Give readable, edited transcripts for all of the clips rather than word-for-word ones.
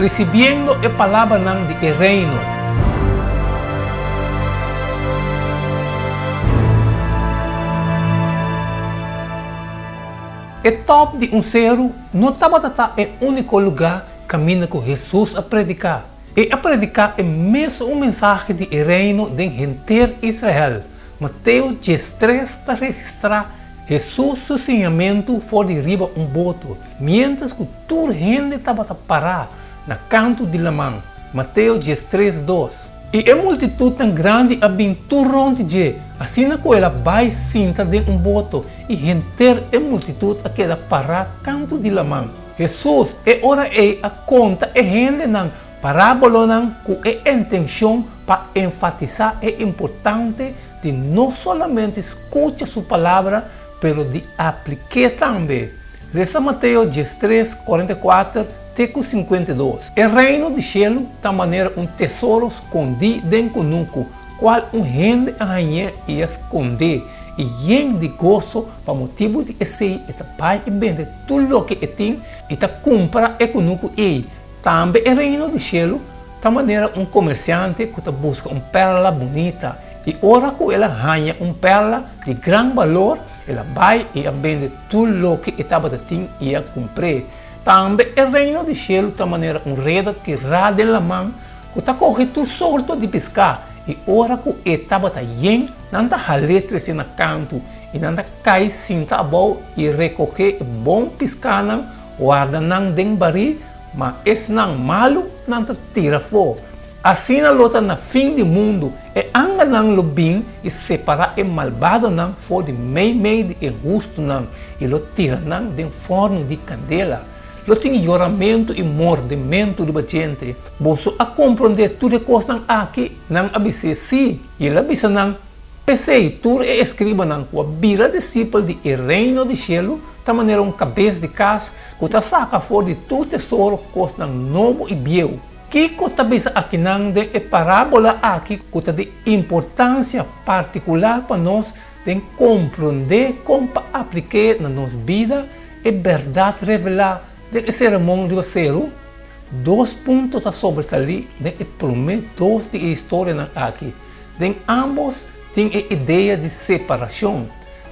Risibiendo e palabranan di e Reino. E tòp di un seru no tabata ta e úniko lugá kaminda ku Hesus a prediká. E a prediká e mesun mensahe di e Reino den henter Israel. Mateo diestres ta registrá Hesus su siñamentu for di riba un boto, miéntras ku tur hende tabata pará na kantu di laman. Mateo diestres dos. I e multitutnan grandi a bin tur rònt di dje, asina ku el a bai sinta den un boto, i henter e multitut a keda pará kantu di laman. Hesus e ora ei a konta e hendenan parábolonan ku e intenshon pa enfatisá e importante di no solamente skucha su palabra pero di aplik'é tambe. Lesa Mateo diestres, 44 te ku 52. E Reino di shelu ta manera un tesoro skondí den kunuku, kual un hende a hañ'é i a skond'é, i yen di goso pa motibu di esei e ta bai i bende tur loke e tin i ta kumpra e kunuku ei. Tambe e Reino di shelu ta manera un komersiante ku ta buska un pèrla bunita, i ora ku el a haña un pèrla di gran balor, el a bai i a bende tur loke e tabata tin i a kumpr'é. Tambe e Reino di shelu ta manera un reda tirá den laman ku ta kohe tur sorto di piská, i ora ku e tabata yen, nan ta hal'é trese na kantu, i nan ta kai sinta abou i rekohé e bon piskánan, warda nan den barí, Ma esnan malu nan ta tira afó. Asina lo ta na fin di mundu, e angelnan lo bin i separá e malbadonan for di meimei di e hustunan i lo tira nan den fòrnu di kandela. Lo tin yoramentu i mordementu riba djente. Boso a komprondé tur e kosnan aki? Nan a bis'é, Sí. I el a bisa nan, P'esei, tur e eskribanan ku a bira disipel di e Reino di shelu ta manera un kabes di kas ku ta saka for di tur tesoro kosnan nobo i bieu. Kiko ta bisa akinan den e parábola aki ku ta di importansia partikular pa nos den komprondé kon pa aplik'é na nos bida e bèrdat revelá den e Sermon riba Seru? Dos punto ta sobresalí den e promé dos di e historianan aki. Den ámbos tin e idea di separashon,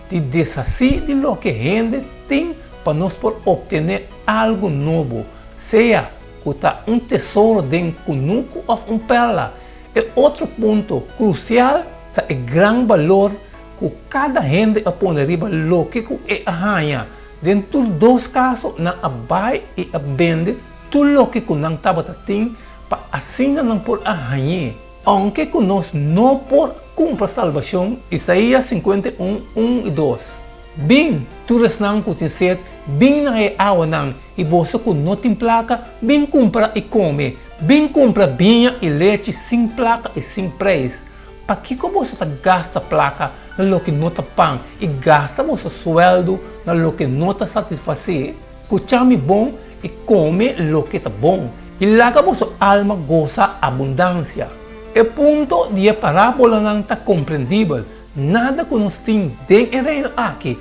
di deshasí di loke hende tin pa nos por optené algu nobo, sea ku ta un tesoro den kunuku òf un pèrla. E otro punto krusial ta e gran balor ku kada hende a pone riba loke ku e a haña. Den tur dos kaso nan a bai i a bende tur loke ku nan tabata tin pa asina nan por a hañ'é. Ounke ku nos no por kumpra salbashon, Isaías 51, un i dos, Bin, tur esnan ku tin set, bin na e awanan, i boso ku no tin plaka, bin kumpra i kome, bin kumpra biña i lechi sin plaka i sin preis. Pakiko boso ta gasta plaka na loke no ta pan i gasta boso suèldu na loke no ta satisfasé? Kucha mi bon i kome loke ta bon, i laga boso alma gosa abundansia. E punto di e parábolanan ta komprendibel, nada ku nos tin den e Reino aki,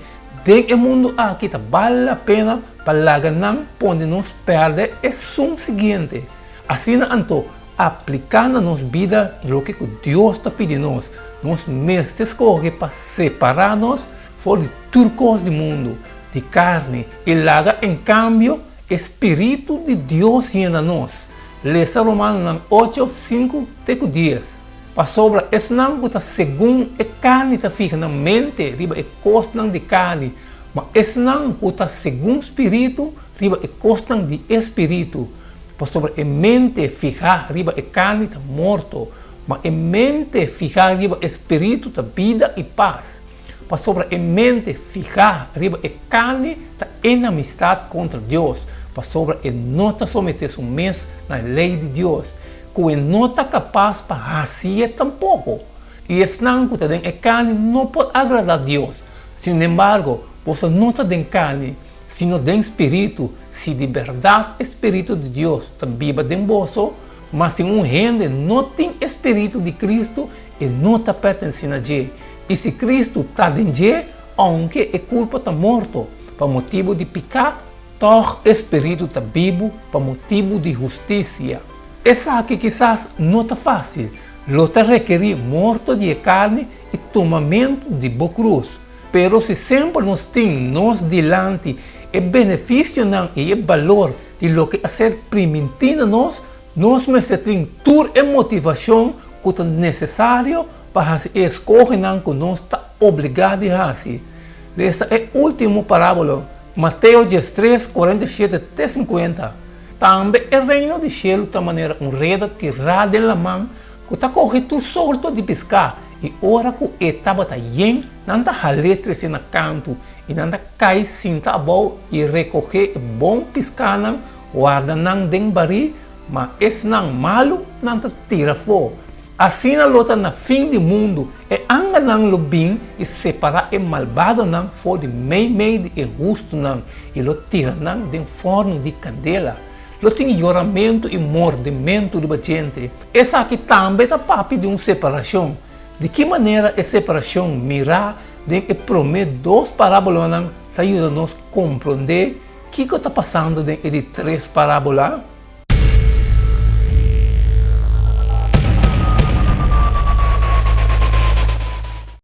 den e mundu aki ta bal la pena pa laga nan pone nos pèrdè esun siguiente. Asina anto, apliká na nos bida loke ku Dios ta pidi nos. Nos mester skohe pa separá nos for di tur kos di mundu, di karni, i laga en kambio e spiritu di Dios yena nos. Lesa Romanonan ocho, sinku te ku dies. Pasobra esnan ku ta segun e karni ta fiha nan mente riba e kosnan di karni, ma esnan ku ta segun spiritu riba e kosnan di e spiritu. Pasobra e mente fihá riba e karni ta morto, ma e mente fihá riba e spiritu ta bida i pas. Pasobra e mente fihá riba e karni ta enamistat kontra Dios, pasobra e no ta someté su mes na e lei di Dios, ku e no ta kapas pa hasié tampoko. I esnan ku ta den e karni no por agradá Dios. Sinembargo, boso no ta den karni, sino den spiritu, si di bèrdat e spiritu di Dios ta biba den boso. Ma si un hende no tin e spiritu di Kristu, e no ta pertensé na dje. I si Kristu ta den dje, ounke e kurpo ta morto pa motibu di piká, Tòg e spiritu ta bibu pa motibu di hustisia. Esaki kisas no ta fásil, lo ta rekerí morto di e karni i tumamentu di bo krus. Pero si semper nos tin nos dilanti e benefisionan i e balor di loke a ser primintí na nos, nos mester tin tur e motivashon ku ta nesesario pa hasi e eskohenan ku nos ta obligá di hasi. Lesa e último parábola, Mateo 13, 47 te 50. Tambe e Reino di shelu ta manera un reda tirá den laman ku ta kohe tur sorto di piská, i ora ku e tabata yen, nan ta hal'é trese na kantu, i nan ta kai sinta abou i rekohé e bon piskánan, warda nan den barí, ma esnan malu nan ta tira afó. Asina lo ta na fin di mundu, e angelnan lo bin i separá e malbadonan for di meimei di e hustunan i lo tira nan den fòrnu di kandela. Lo tin yoramentu i mordementu riba djente. Esaki tambe ta papia di un separashon. Di ki manera e separashon mirá den e promé dos parábolanan ta yuda nos komprondé kiko ta pasando den e di tres parábola?